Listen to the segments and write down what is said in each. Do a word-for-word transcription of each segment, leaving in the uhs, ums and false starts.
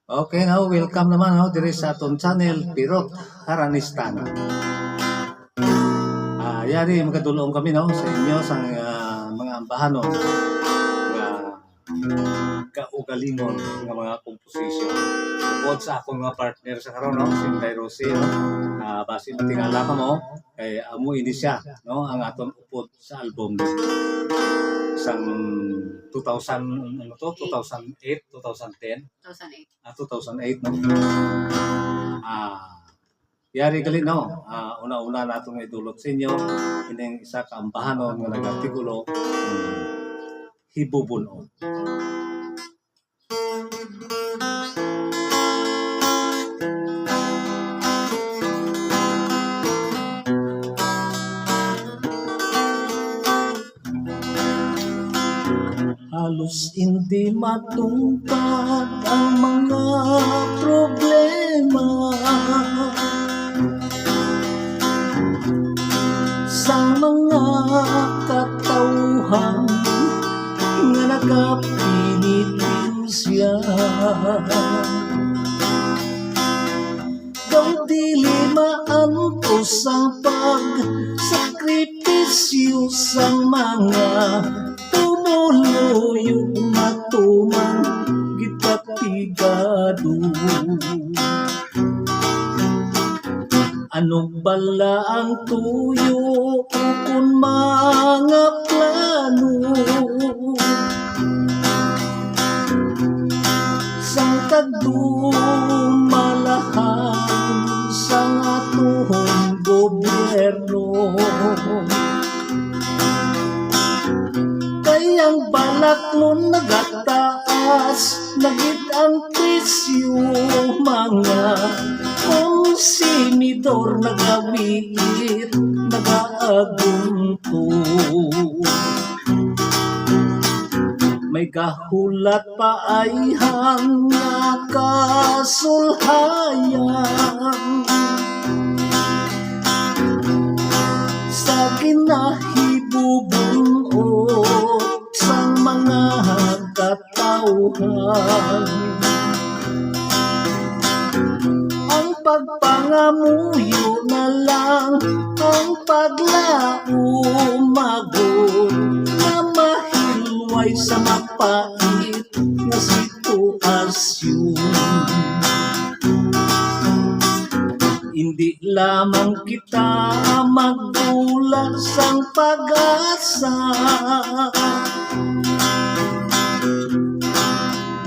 Okay, no? Welcome naman, no? Diri sa aton channel, Pirot Haranistan. Ah, yari, magadulong kami, no? Sa inyo, sa, ah, mga ambahanon nga kaugalingon nga mga composition. Bukod sa akong mga partner sa karon, no? Si Inday Rosie, no? Ah, basi matingala ka mo, kay amo ini siya, no? Ang aton upod sa album sang two thousand, ano to? Two thousand eight, two thousand ten? Two thousand eight. Ah, two thousand eight, no? Ah, yari gali, no? Ah, una-una nato nga idulot sa inyo ining isa ka ambahanon nga nag-artikulo, mm, hibubun-on. Halos indi matungpad ang mga problema sang mga katawhan nga nagapenitensya. Daw dili maantos ang pagsakripisyo sang mga pumuluyo nga tumang gipapigado. Ano bala ang tuyo ukon mga plano sang tagdumalahan sang aton gobyerno? Kay ang balaklon nagataas na gid ang presyo, mga konsumador nagawiit, nagaagunto. May gahulat pa ayhan nga kasulhayan sa ginahibubun-ot sang mga katawhan. Ang pagpangamuyo na lang ang paglaom, magod nga mahilway sa mapait nga sitwasyon. Indi lamang kita magdula sang pag-asa,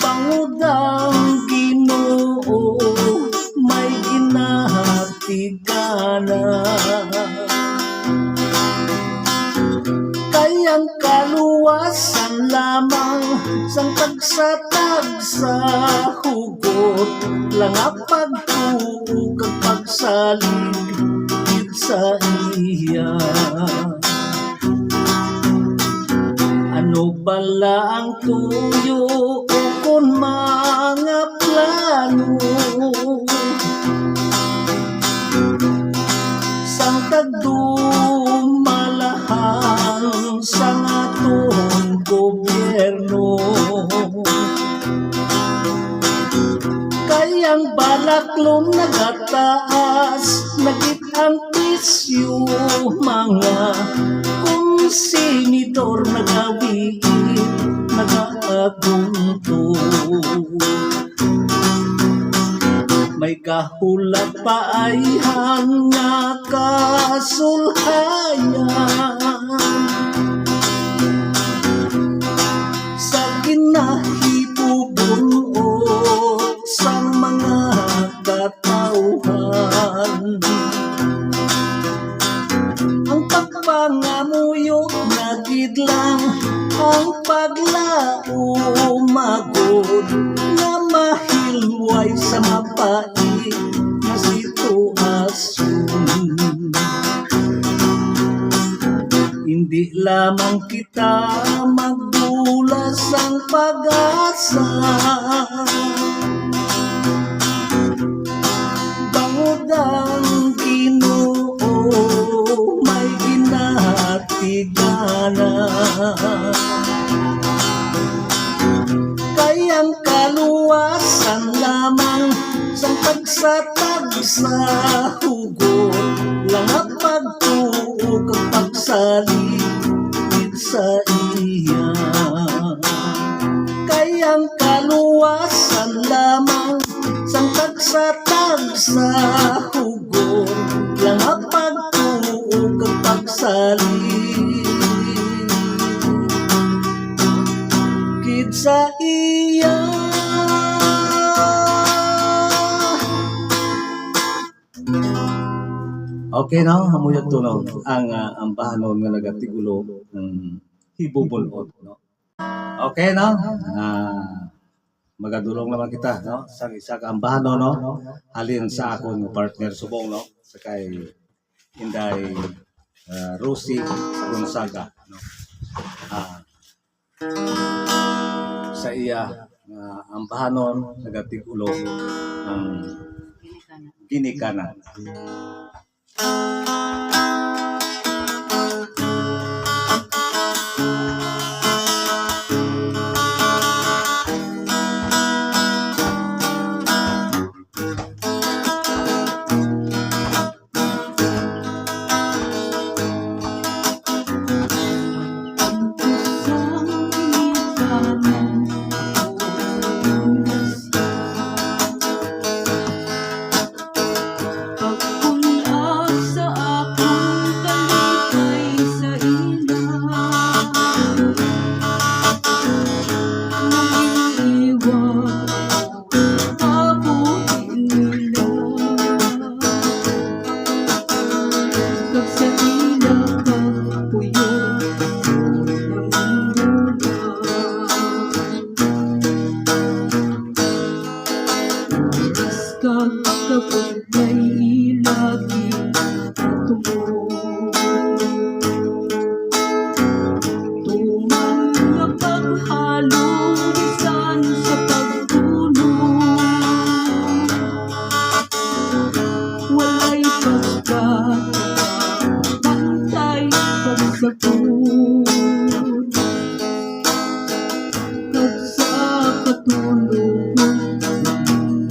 bangod ang Ginoo may ginatigana. Kay ang kaluwasan lamang sang tagsa-tagsa hugot lang ang pagtuo kag pagsalig gid sa iya. Ano bala ang tuyo ukon mga plano sang tagdumalahan sang aton gobyerno? Kay ang balaklon nagataas na gid ang presyo, mga konsumador nagawiit, nagaagunto. May gahulat pa ayhan nga kasulhayan sa ginahibubun-ot sang mga katawhan. Ang pagpangamuyo na gid lang ang paglaom, magod nga mahilway sa mapait nga sitwasyon. Indi lamang kita magdula sang pag-asa, bangod ang Ginoo may ginatigana. Kay ang kalu- Kaluwasan lamang sang tagsa-tagsa, hugot lang ang pagtuo kag pagsalig sa iya. Kay ang kaluwasan lamang sang tagsa-tagsa, hugot lang ang pagtuo kag pagsalig gid sa iya. Okay, no? Amo yadto, no? Ang, ah, ambahanon nga nagatig-ulo ng hibubul-ot, no? Okay, no? Ah, magadulong naman kita, no? Sa isa ka ambahanon, no? Halin sa akon nga partner subong, no? Sa kay Inday, ah, Rosie Gonzaga, no? Ah, sa iya nga ambahanon, nagatig-ulo ang ginikanan. Pagkun-ag sa akong kalipay sa ila, mangiiwag ang kabuhi nila. Kag sa ila ka puyo ang bulan. Oras kag kabudlay ila ginatubod. Tuman nga paghalo bisan sa pagtulog, walay pagkabantay, pagsagod. Kag sa katulog, mamuon.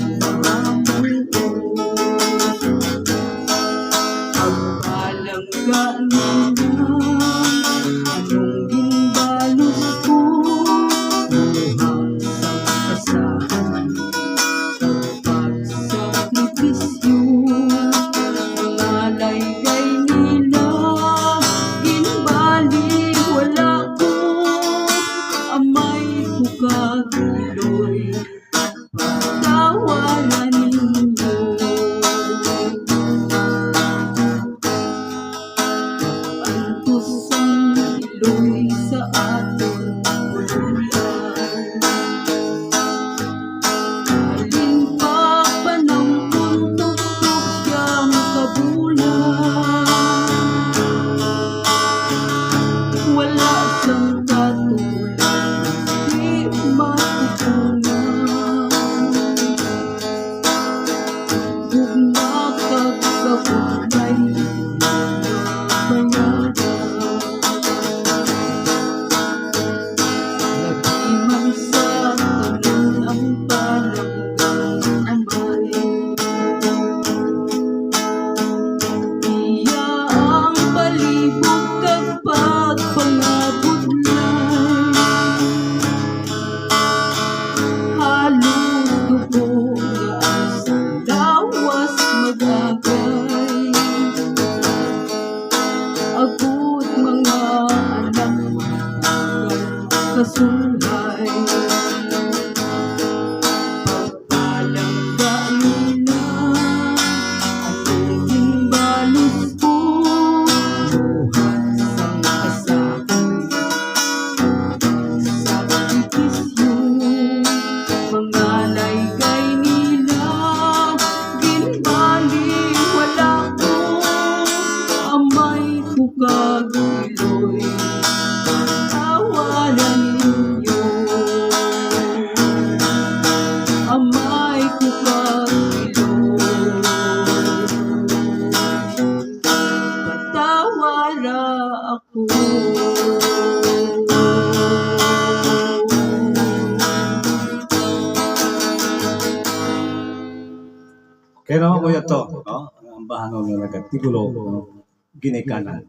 Pero ako yato, no? Ang ambahanon nga nagatigulo, no? Ginikanan.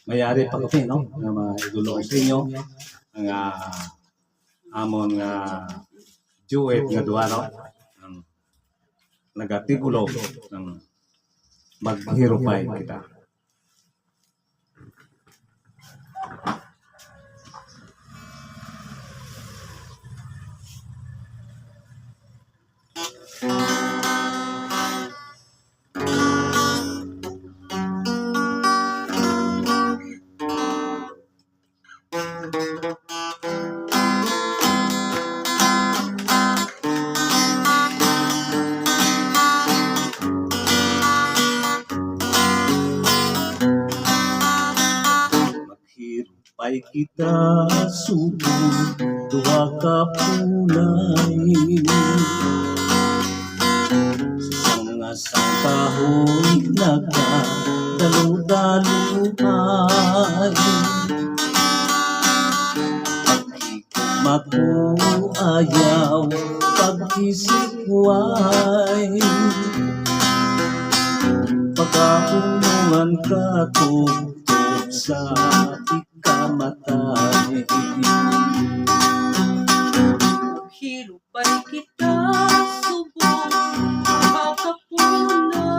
Mayari pa kami, no? Nga maidulong sa inyo nga amon nga duet nga duha, no? Ang nagatigulo, ang maghirupay kita. Maghirupay kita subong duha ka pulay. Sa sanga sang kahoy nagdalo-daloay. Paghigugma ko ayaw paghisikway. Pagkaunungan ka tubtob sa ikamatay. Hilupay kita subong makapunay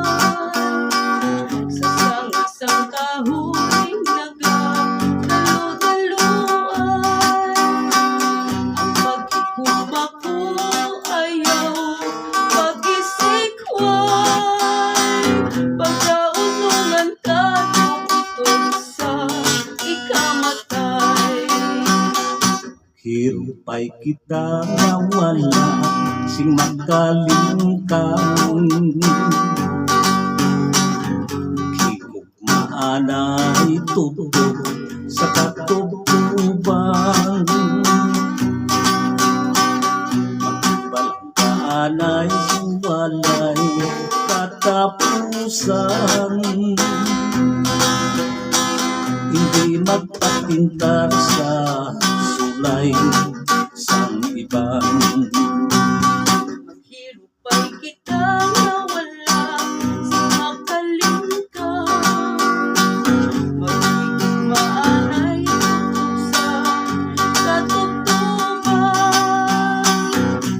sa sanga sang kahoy nagdalo-daloay. Ang paghigugma ko ayaw paghisikway. Pagkaunungan ka tubtob sa ikamatay. Hirupay kita nga wala sing makalingkang. Higugma anay tubtob sa katubtoban. Magbalangga anay sing walay katapusan. Hindi magpatintar sa sulay sang iban. Hilupay kita nga wala sing makalingkang. Maghigugma anay tubtob sa katubtoban.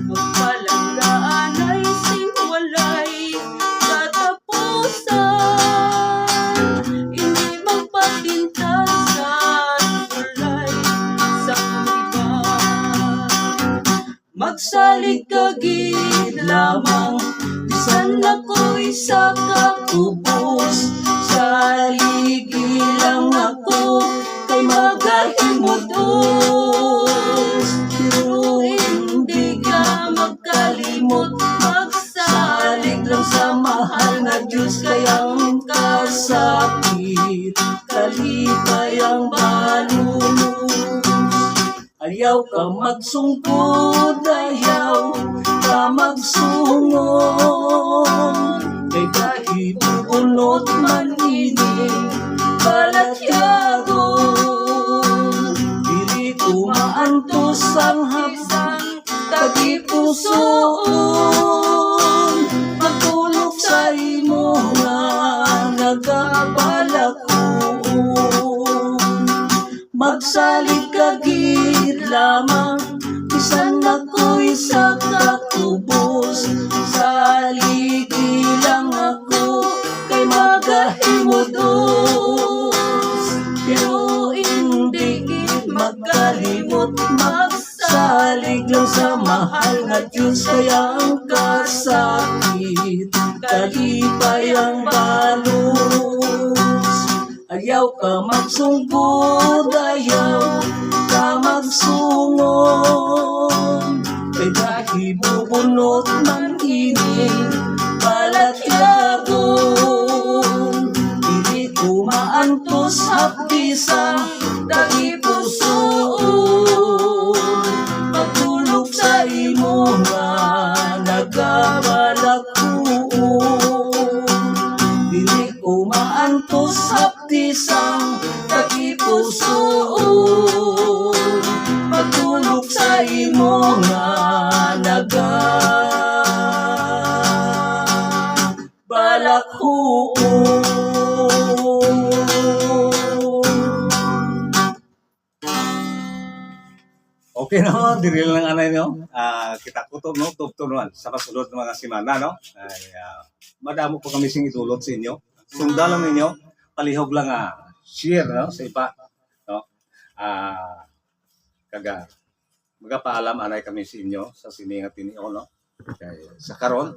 Magbalangga anay sing walay katapusan. Hindi magpatintal sa sulay sang iban. Magsalig ka gid lamang, bisan ako'y isa ka kubos. Saligi lang ako, kay magahimod-os. Pero hindi ka magkalimot, magsalig lang sa mahal nga Dios, kay ang kasakit kalipay ang balod. Ayaw ka magsungkod, ayaw ka magsungod, kay kahibubunot man ini balatyagon. Dili ko maantos ang habsang tagipusoon, magtulok sa imo nga nagabalakuon. Magsalig ka gid lamang, bisan ako'y isa ka kubos. Saligi lang ako, kay magahimod-os. Pero hindi gid magkalimot, magsalig lang sa mahal nga Dios, kay ang kasakit kalipay ang balod. Ayaw ka magsungkod, ayaw ka magsungod, kay kahibubunot man ining balatyagon. Dili ko maantos hapdi sang tagipusoon, pagtulok sa imo nga nagabalakuon. Dili ko maantos hapdi sang tagipusoon, pagtulok sa imo nga naga- Okay na, diri lang anay, no? Ah, kita ko to, no? Tubto naman sa masunod nga mga semana, no? Ay, ah, madamo pa kami sing idulot sa inyo. Sunda lang ninyo, palihog lang, ah, share, no? Sa iba, no? Ah, kaga, magapaalam anay kami sa inyo sa sini nga tinion, no? Kay sa karon,